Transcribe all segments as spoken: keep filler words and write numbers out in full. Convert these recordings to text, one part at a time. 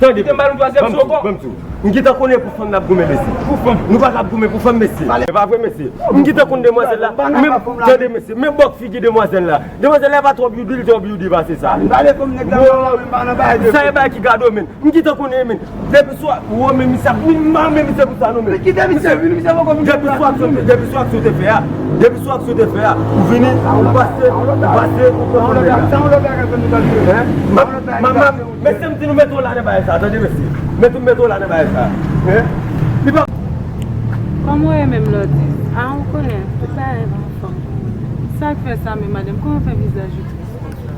Tande, tande, ban m di w, ban m di w. M gentan konnen pou fanm n ap goumen, mesye. Pou fanm. Nou pa ka ap goumen pou fanm, mesye. E pa vre, mesye. M gentan konn demwazèl la. Men, tande, mesye, men bòk figi demwazèl la. Demwazèl la pa twò beauty, li twò beauty pase sa. Sa e bagay ki gado, men. M gentan konnen, men. Depi swa, ou men misye ap vin, m pa men misye pou sa, non, men. Kite misye vin, misye poko vin. Depi swa aksyon, depi swa aksyon te fè a, depi swa aksyon te fè a, ou vini, ou pase, ou pase, ou pran fanm nèg la. Hein? Ma, ma, ma, mesye, m di nou mete w la nan bagay sa, tande, mesye. Mete, mete w la nan bagay sa. Hein? Li pa Kòman w ye menm, Lòdis? A, ou konnen, tout bagay pa anfòm. Sa k fè sa menm, madanm? Kòman w fè vizaj ou tris konsa?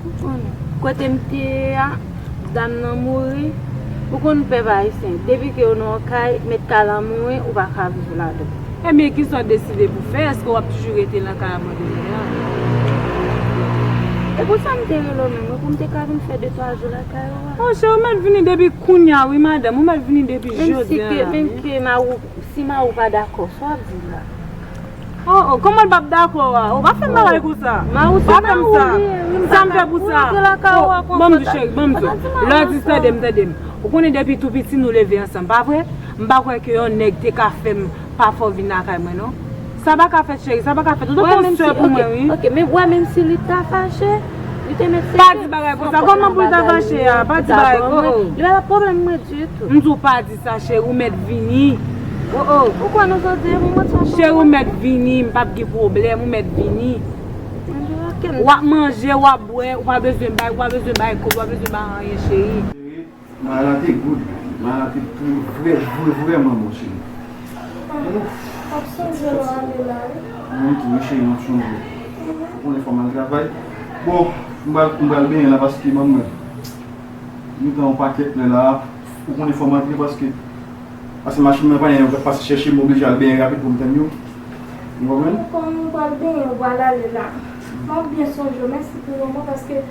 Ou konnen, kote m te ye a, dam nan mouri. Ou konn pèp ayisyen, depi ke w nan yon kay, mèt kay la mouri, ou pa ka viv ladan. Ebyen, kisa w deside pou fè? Èske w ap toujou rete nan kay abandone a? Se pou sa m te rele w menm, wi, pou m te ka vin fè de twa jou lakay ou a. Oh, cheri, ou mèt vini depi kounye a, wi, madanm. Ou mèt vini depi jodi a la, wi. Menm si ke, menm ke mari w, si mari w pa dakò, sa w ap di la? Oh, oh, kòman l p ap dakò a? Ou pa fè m bagay konsa. Mari w se mari w li ye, wi, m pa ka pou m rantre lakay ou a konsa. Ban m di, cheri, ban m di. Lè w di tande m, tande m. Ou konnen depi tou piti nou leve ansanm, pa vre? M pa kwè ke yon nèg te ka fè m pa fè w vin lakay mwen, non. Sa pa ka fèt, cheri, sa pa ka fèt. Ou te konn sè pou mwen, wi. Ok, men wè, menm si li ta fache, li te mèt sere. Pa di bagay konsa. Kòman pou l ta fache a? Pa di bagay, oh, oh. Li pa pwoblèm mwen ditou. M di w pa di sa, cheri, ou mèt vini. Oh, oh. Ou kwè nou sot di, mwen mwen sot. Cheri, ou mèt vini, m p ap gen pwoblèm, ou mèt vini. W ap manje, w ap bwè, ou pa bezwen bay, ou pa bezwen bay kòb, ou pa bezwen bay anyen, cheri. Bagay la te good, bagay la te pou vrè, vrè, vrèman bon, cheri. Ouf. M ap sonje lè w ale la, wi. Mwen tou, wi, cheri, m ap sonje. Ou konnen fò m al travay. Bon, m pral, m pral benyen la paske manman mwen, m gen yon pakèt lè la. Ou konnen fò m antre paske, paske machin nan pa gen, yo pase chèche m, oblije al benyen rapid pou m tann yo. Ou konprann? Kòm m pral benyen, m pral ale la. M ap byen sonje w, mèsi pou moman paske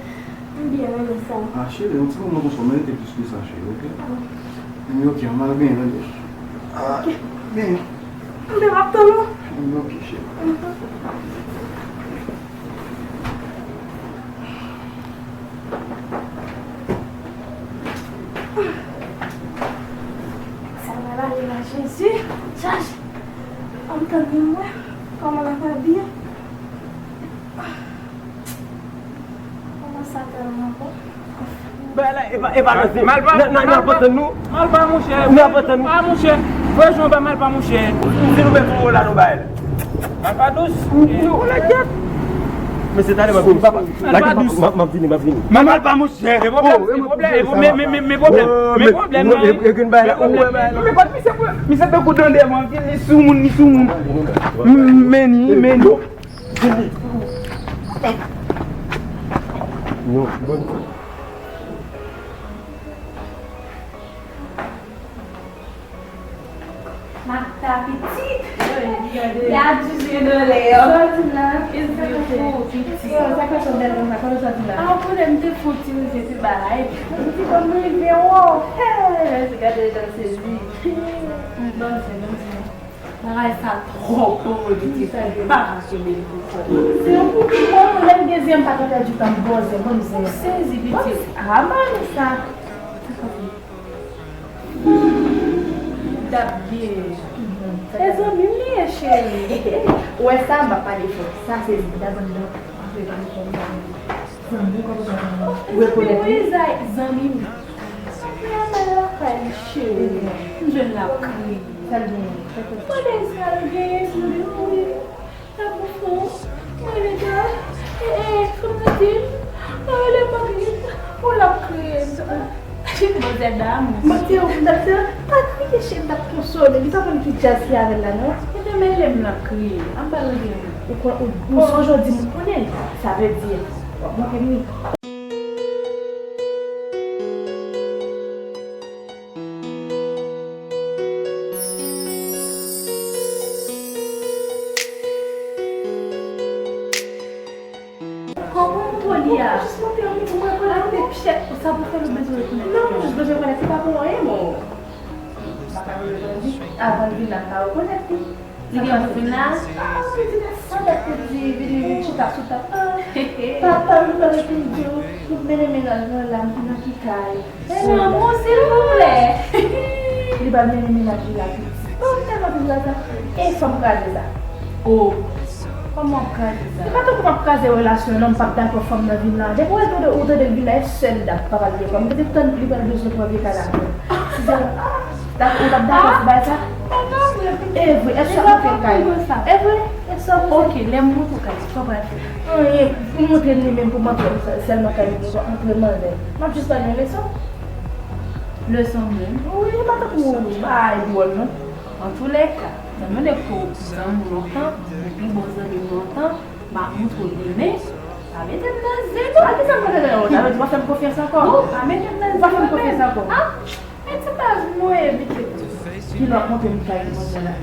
M byen renmen sa. Ah, cheri, yon ti moman konsa, w merite plis ke sa, cheri, oke? Ah. Men oke, ann al benyen, tande. Ah, oke. Benyen. Anben, m ap tann ou. Anben, oke, cheri. Mhm. Sa va la, la, Jezi. Chaje. Ann tann mwen. Kòman l ap abiye? Kòman sa tèlman bon? Bagay la, e pa, e pa nan zen. Nan, nan, nan pantan nou. Malpa, monchè. Nan pantan nou. Ah, monchè. Frè Jan, ba Malpa, monchè. Si nou mèt yon wola, nou bay. Malpa dous. Yon wola gyèt. Men se talè m ap vini, papa. Malpa dous. M ap, m ap vini, m ap vini. Malpa, monchè. Men pwoblèm, men pwoblèm, men pwoblèm, men pwoblèm, men pwoblèm, non. E, e, e, gen bagay la, ou wè bagay la. Men kot misye, misye tankou dande, man. Li sou moun, li sou moun. Meni, meni. Non, bon. Magda pitit. Wi, gade. Gad ti je dòlè yo. Sa w di la? Kèt, pitit. Yo, sa k ap sot bèl konsa, kote w soti la? Ah, kote m te fon ti rive pi ba la, epi ti kòm rive wo. Hey, gade jan sezi. Bon, se bon, se bon. Bagay sa twò bon, pitit, m pa ka kenbe l pou kò m. Se yon pou ki bon, lè m gen zen, m pa ka pèdi tan m bò zen, bon zen. Sezi, pitit. Ah, mari sa. Dap byen. E zanmi m li ye, cheri. Ou wè sa, m ap pale fò. Sa se Zida, bann nan. Antre pa m fè m pale. Zanmi, kòman sa va? Ou rekonèt li? Zanmi m. Sa fè yon bèl lakay li, cheri. M jwenn l ap kriye. Sa l genyen? Mande sa l genyen, cheri. L ap ofri w. Mwen, nèg la, e, e, fanm nan di m, e, lè m ap li, pou l ap kriye. Manzè damou. Manzè, ou t ap fè, pa kriye, cheri, m t ap konsole. Li pa konn ki djaz ki avè l la, non. Ebyen, men lè m l ap kriye, an ba l randevou. Ou kon-, ou, ou sonje w di m ou konnen l. Sa vle di, w ap manke m wi. Kòman w kole a? Jis monte yon piti mwen konekte pyèt. Sa pou fè nou bezwen rekonèt. Non, nou jis bezwen konekte, pa pou anyen, bon. M pa ka rekonèt li. Avan l vin la, m pa rekonèt li. Li gen pou vin la? Ah, li vin la, sa dat ke di, vini, vin chita sou tab. Ah, papa m, li pa rekonèt li. Tout mennen mennaj mwen la, m vin nan ki kay. Fè lanmou, silvouplè. Li pral mennen mennaj li la pitit. Oh, m tèlman vin la sa. E fò m kraze sa. Oh, kòman w ap kraze sa? Se pa tankou m ap kraze relasyon non, m p ap dakò fanm nan vin la. Depi w tande, ou tande l vin la, e sèl dat papa l gen kòm. M te tann li pral bezwen pran vye kay la. Si se, ah, dakò, ou p ap dakò sou bagay sa? E vre, èske w ap montre l kay? E vre, èske w ap montre? Ok, lè m montre w kay, sa w pral fè? Anyen, pou montre l li menm, pou montre l sèlman kay li gen, antre manzè. M ap jis ba l yon leson. Leson menm? Wi, e pa tankou bagay dwòl, non. Antoulèka, zanmi w nèk ko zanmi w lontan, ou pi bon zanmi m lontan, m ap montre w demen, pa mete m nan zen non. A kisa m mete nan zen? Sa vle di w pa fè m konfyans ankò? Non, pa mete m nan zen non. Ou pa fè m konfyans ankò? Ah, men ti baz mwen, evite. Kilè w ap montre m kay manzè la?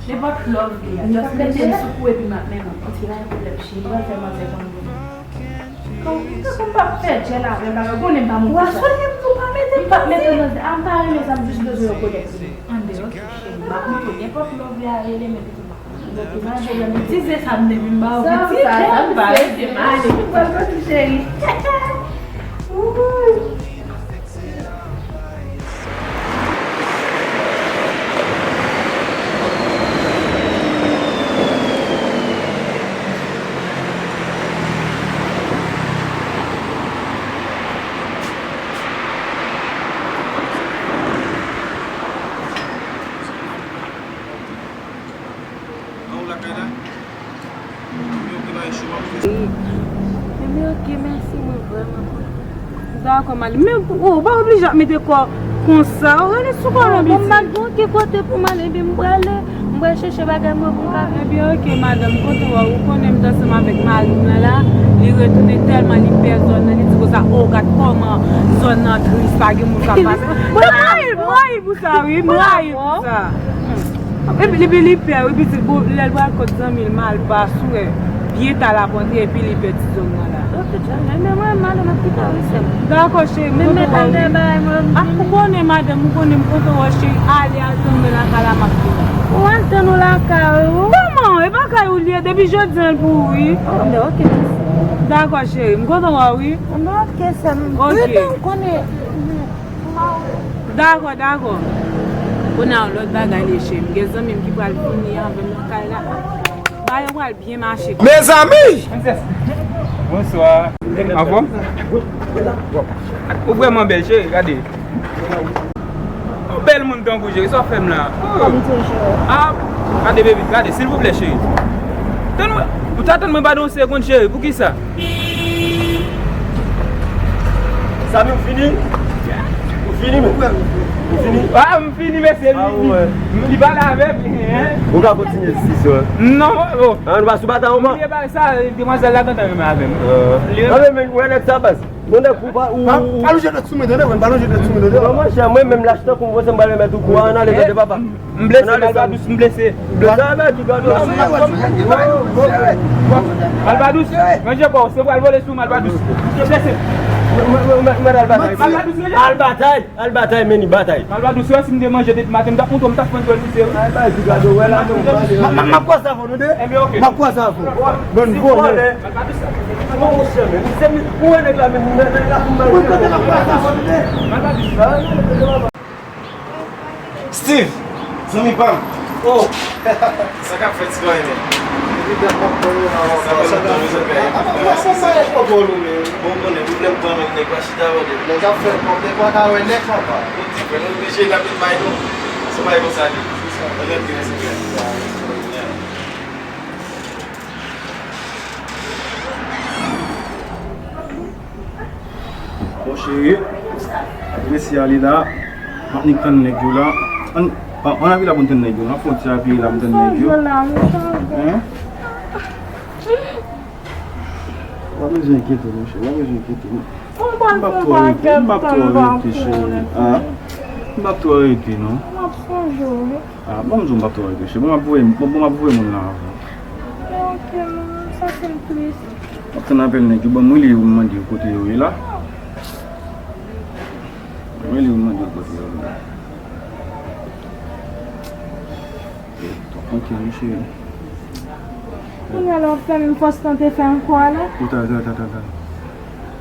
Nenpòt love li a. Just mete m sou kou epi m ap mennen. Ti pa gen pwoblèm, cheri. M pral fè manzè konn mwen. Kòm, kòm m p ap fè djèl avè bagay, ou konnen m pa moun konsa. Ou a sonye m tou, pa mete m pa mete nan zè. A, m pa renmen sa, m jis bezwen rekonèt li. Anben, ok, cheri. M ap montre w nenpòt love li a, rele m epi tou pa. Ok, m a jere m. Ti se sa m te vin ba ou. Sa, ti sa, sa, m pa rete, m ale. M pral konn ou, cheri. Wouhou. An ou lakay la? Yo, ki bagay cho w ap fè? Ebyen, ok, mèsi, mwen vrèman kontan. Dakò, Mali. Men, oh, ou pa oblije ap mete kò konsa. Ou rele sou kò non, pitit. Bon, m pa gen okenn kote pou m ale, ebyen, m prale. M pral chèche bagay mwen pou m ka vin. Ebyen, ok, madanm, m kontan wè w. Ou konnen m t ansanm avèk mari m nan la. Li retounen tèlman li pè zòn nan. Li di konsa, oh, gad kòman zòn nan tris, pa gen moun k ap pase. M rayi l, m rayi l pou sa, wi. M rayi l pou sa. Epi, epi li pè, wi, pitit, bon, lè l pral kot zanmi l, Malpas, ou wè, byen ta l ap antre, epi li pè ti zòn nan la. Ok, cheri, men mwen, madanm ap kite w, wi, sè m. Dakò, cheri, m kontan wè w, wi. Men, men, bagay, mwen, ah, ou konnen, madanm, ou konnen, m kontan wè w, cheri, ale, al tann mwen lakay la, m ap vini. Ou al tann ou lakay ou? Kòman? E pa kay ou li ye, depi jodi a l pou ou, wi. Oh, men ok, mèsi. Dakò, cheri, m kontan wè w, wi. Men ok, sè m. Ok. Wi, men ou konnen. Dakò, dakò. Kounye a, yon lòt bagay, cheri. M gen zanmi m ki pral vini avè m nan kay la. Bagay yo pral byen mache. Mezanmi! Princess, bonswa. Anfòm? Ou vrèman bèl, cheri, gade. Yon bèl moun tankou w, cheri, sa w fè m la? Oh. Ah, gade, baby, gade, silvouplè, cheri. Tann mwen, ou ta tann mwen pandan yon segonn, cheri, poukisa? Samy, ou fini? Ou fini, men? Ou fini? Ah, m fini, mesye. Ah, li, li, li pale avè m, hein? Ou ka kontinye, si, sè. Non, oh. Ah, nou pa sou batay, oman? Li pa sa, demwazèl la gentan renmen avè m. Ah, men, men, ou wè nèg sa, baz. Bon, nèg, ou pa, ou, ou, ou. Pa lonje dwèt sou mwen, tande, pa lonje dwèt sou mwen, tande. Non, monchè, mwen menm, lach tankou m, se m pral remèt ou kou a, ann ale, tande, papa. M blese, Malpadous, m blese. Blese avè ki gade. Malpadous, ranje kò w, se pral vole sou Malpadous. M blese. Malpadous, ranje. Al batay, al batay, men li batay. Malpadous, wè si m te manje depi maten, m t ap montre w, m t ap pran dwèl sou se. Ay, bay ki gade, wè la, non. M ap kwaze avè w, tande. Ebyen, ok. M ap kwaze avè w. Bann vòlè. Malpadous, monchè, men, se mi, ou wè nèg la, men, nèg la pou manje. Mwen kote m ap kwaze avè w, tande. Malpadous. Steve, zanmi pa m. Oh. Sa k ap fèt, ti bòy, men? Epi dat m ap tann ou la, sa fè lontan nou pa wè. Apa, sa, sa e kòkò nou, men. Bon, konnen, pwoblèm tan, men, nèg pa chita, wè, de. Nèg ap fè kòb, nèg pa ka wè nèg, papa. Bon, ti frè, nou oblije, n ap vin bay nou. Se bay konsa, li. Se sa. Mwen, mwen, mwen, mwen. Bon, cheri, mesye a li la, m ap nik tann nèg yo la. Ann, ann, ann ale la pou n tann nèg yo. N ap fè yon ti apeye la pou n tann nèg yo. Hein? Ou pa bezwen enkyete w, monchè, ou pa bezwen enkyete w. M p ap twò rete, m p ap twò rete, cheri. Ah, m p ap twò rete, non. M ap sonje w, wi. Ah, ban m di w, m p ap twò rete, cheri. Bon, m ap voye, bon, bon, m ap voye moun la avan. Ok, non, sa fè m tris. M ap tann apèl nèg yo, ban m rele yo, m mande yo kote yo ye la. M rele yo, m mande yo kote yo ye la. Tranke, wi, cheri. Kounye a la w ap fè menm fòs lan te fè ankò a la.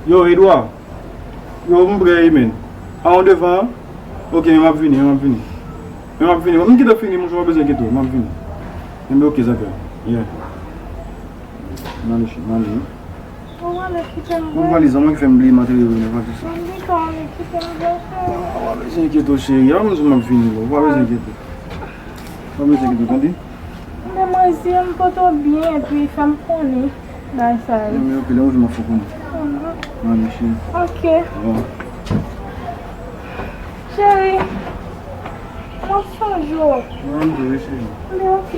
Yo, Edouard. Yo, m prè wi, men. A, ou devan an? Ok, men m ap vini, men m ap vini. Men m ap vini. M gentan fini, monchè, ou pa bezwen enkyete w, m ap vini. Enben, ok, Zakè. Yeah. M ale, cheri, m ale, wi. Ou ale kite m vre. Bon, valiz an, mwen ki fè m bliye materyèl yo nan valiz la. Mwen gentan ale kite m vre, cheri. Ah, ou pa bezwen enkyete w, cheri. A, m di w m ap vini, boo. Ou pa bezwen enkyete w. Ou pa bezwen enkyete w, tande? Demwazèl, m poto byen, epi fè m konnen bagay sa yo. Non, men ok, lè w vin, m ap fè w konnen. Mhm. Mami, cheri. Ok. Bon. Cheri, m ap sonje w. Mwen menm tou, wi, cheri. Men ok.